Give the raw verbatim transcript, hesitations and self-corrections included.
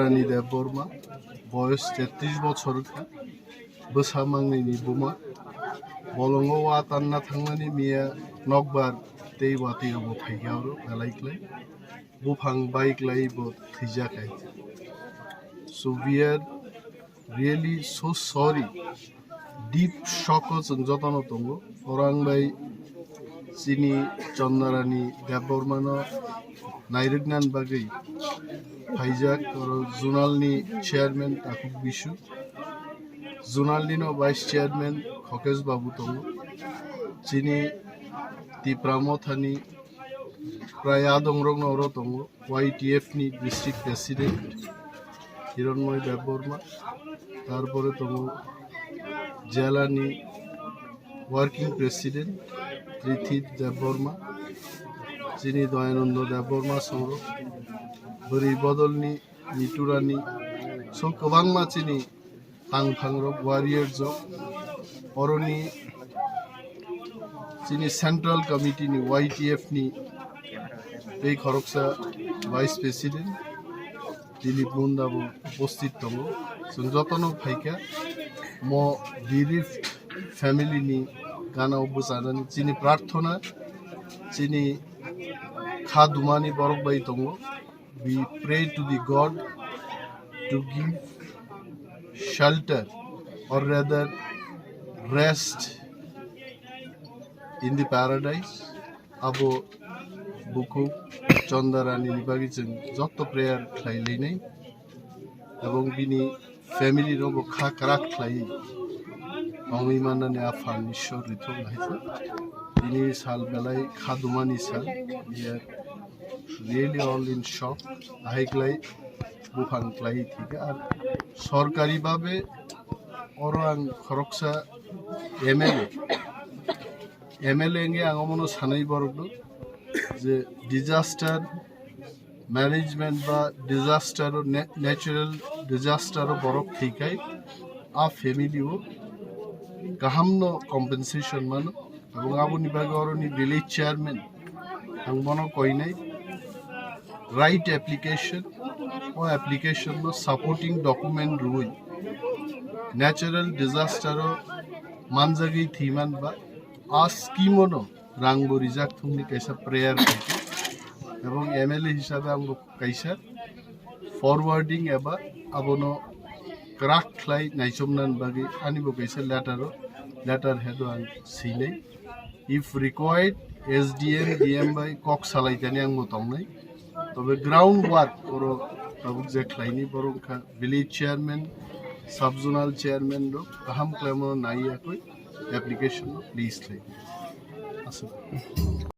Rani Debbarma, boyos tetris bochor wngkha, bwsa mangnini buma. Bolongo wa tanna thangmani miya nokbar tei watwi rogo phaikha oro belai klai. Buphang bai klai bo thwijak hai. So we are really so sorry. Deep shock o chwng jotono tongo. Oro ang bai chini Chandarani Debbarmano nairwknani bagwi phaijak oro zonalni chairman Takhuk Bisu, zonalnino vice chairman Khokesh Babu tongo, chini Tipra Mothani prai adongrokno oro tongo. Y T F ni district president Hiranmoy Debbarma, tarpore tongo jela ni working president Rithi Debbarma, chini Dayananda Debbarma songro, bwrwi bodol ni Niturani, so kwbangma chini tangphangrok, warriors rok, oroni chini central committee ni Y T F ni tei khoroksa vice president Dilip Munda bo upasthit tongo. Chwng jotono phaikha mo bereaved family ni gana o bwchanani chini prarthana, chini kha dumani borok bai tongo. We pray to the God to give shelter, or rather rest in the paradise. Abo bukhuk Chandarani ni bagwi chwng joto prayer khlai lainai, ebong bini family rok bo kha kwrak khlai tongwi mannani a phan Ishwar rithok hai se. Tini sal belai kha dumani sal. We are really all in shock. Ahai klai buphang klai thika ar sorkari babe oro ang khoroksa M L A, M L A wngwi ang omono sanai borok do je disaster management ba disaster o na-, natural disaster o borok thwikhai a family o kaham no compensation mano, ebong aboni bagwi oroni village chairman ang bono koinai right application, o application no supporting document rwui natural disaster o manjagwi thwiman ba a scheme o no rang bo rijak thungni kaisa prayer khaikha, ebong M L A hisabe ang bo kaisa forwarding eba abono kwrak khlai naichomnani bagwi ani bo kaisa letter o, letter head o ang swinai. If required, S D M, D M bai kok salaitani ang bo tongnai. Tobe ground work oro tabuk je khlaini borok kha village chairman, sub zonal chairman rok kaham khlaimo nai yakwi application rok list khlai. Aswk.